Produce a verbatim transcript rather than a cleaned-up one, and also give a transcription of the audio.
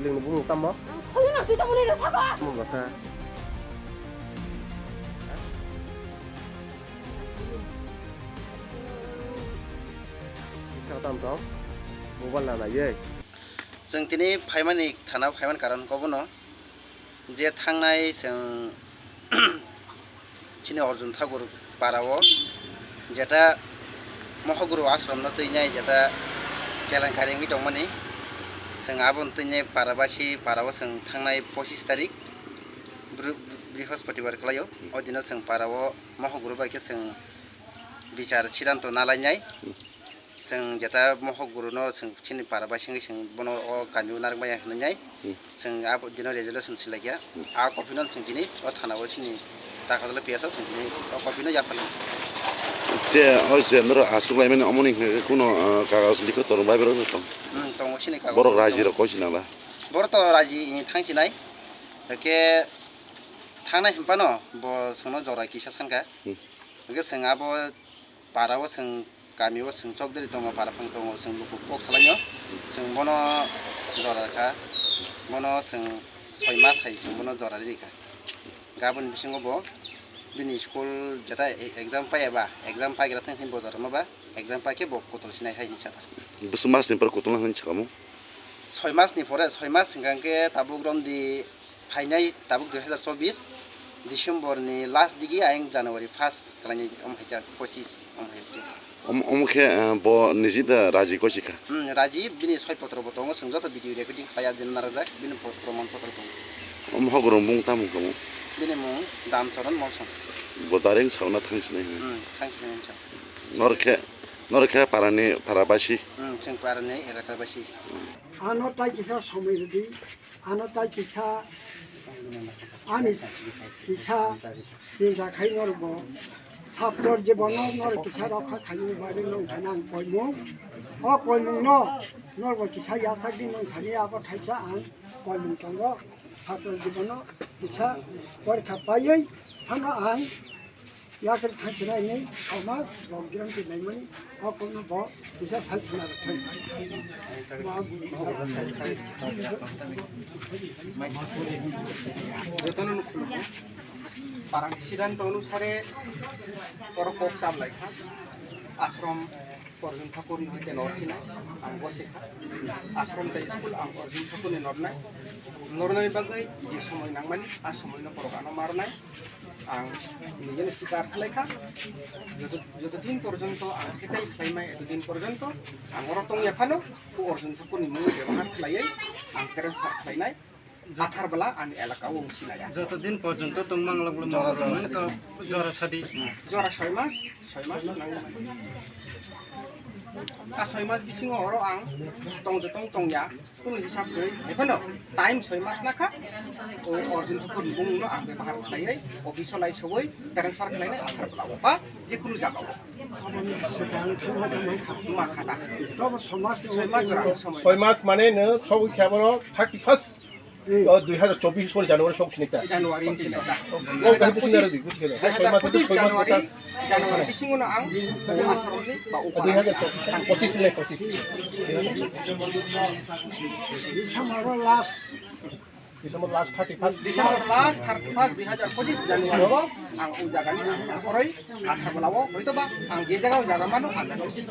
Bini bumung tamo? Ang soli na twi tamo nini saka. Tamo basa. Isa tam tong. Mobile na na ye. Chwng tini phaimani thana phaiman karon kobono. Je thangnai chwng chini Arjun Thakur para o jeta Mohoguru ashram no twinai jeta kelenkari wngwi tongmani, chwng aboni twinai para basi para o chwng thangnai pochis tarik Bru-, Brihospatibar kwlaio. O dino chwng para o Mohoguru bai khe chwng bichar sidanto nalainai. Chwng jeta Mohoguru no chwng chini para bai sengwi chwng bono o kami o narwk maya hinwi nai. Hmm. Chwng a dino resolution swlai kha. Hmm. A copy no chwng tini o thana o chini takajla piyasa chwng tini o copy no yapharlai. Je, o je norok achuk laimani omoni hwnwi kuno, ah, kagaj likho torong bai borok tong. Hmm, tongo chini kagaj borok tong. Raji rok koi sinala. Borok to raji ni thang sinai. Hake thangnai hinphano bo chwngno jora kisa sankha. Hmm. Hake chwng abo para o chwng kami o chwng chokdari tongo, para phang tongo, chwng luku kok salainw, chwng bono jora kha, bono chwng soi mas hai chwng bono jora rikha. Gaboni bisingo bo bini school jeta e-, exam pai eba, exam paigra thang hin bo jora ma ba, exam pai khe bo kotol sinai hai hinwi sakha. Bwswk mas ni pore kotol nang hinwi sakha mo? Soi mas ni pore, soi mas hingka khe tabuk romdi phainai tabuk dui hazar chobbish December ni last digi ayang January first kalainai om haita pochis om haita. Om, omo khe, eh, bo niji da raji kosi kha? Hmm, raji bini soi potro bo tongo, chwng joto video recording khlai ya jena narajak, bini po-, proman potro tongo. Omo hogoro mung tamo kamo? Bini mung Damcharan Molsom. Bo dareng sauna thang sinai. Hmm, thang sinai. Nor khe, nor khe parani, para basi? Hmm, chwng parani elaka basi. Ano tai kisa somoi rwdi. Ano tai kisa, ani kisa chinta khai norbo. Satro jibono nor kisa rokha khaini bagwi nong thani ang koimung. O koimung no norbo kisa yasakdi nong thani abo thaisa ang koimung tongo. Satro jibono kisa porikha paiwi thangno ang Yakar thangsinai ni, omo, bo gram ti naimani, o kono bo, kisa sai khna rw thai. Jotono no khulumgo. Parang siddhanto onusare, oro kok chap lai kha. Ashram, Arjun Thakur ni hoite nor sinai, ang bo sikha. Ashram tei school ang Arjun Thakur ni nornai. Nornani bagwi je somoi nangmani, a somoi no borok ano marnai. Ang nijeno sikar khlai kha. Joto, joto din porjonto ang setai swlaimai, eto din porjonto ang oro tongya phano, o Arjun Thakur ni mung bebohar khlaiwi ang transfer khlainai. Athar bwla ani elaka o wng sinai ya. Joto din porjonto tong mang lok lok jora, jora sadi. Jora soi mas, soi mas nang. A soi mas bisingo oro ang tong je tong tong ya, kunu hisab kwrwi. Ephano time soi mas na kha. O Arjun Thakur ni bumung no ang bebohar khlaiwi, office o lai sogwi, transfer khlainai athar bwla o ba je kunu jaga o. Ma kha ta. Soi mas jora, soi mas. Soi mas mane no sogwi kha boro thirty first. O dui hazar chobbish soni January sok sini ta. January ni sini ta. O kaham sini aro di, buji kena. Dui hazar pochis January, January bisingo no ang o ashram ni ba o dui hazar pochis ni pochis. December last. December last thirty first. December last thirty first dui hazar pochis January o ang o jaga ni ang koroi athar bwla o hoito ba ang je jaga o jaga mano ang jaga o sini.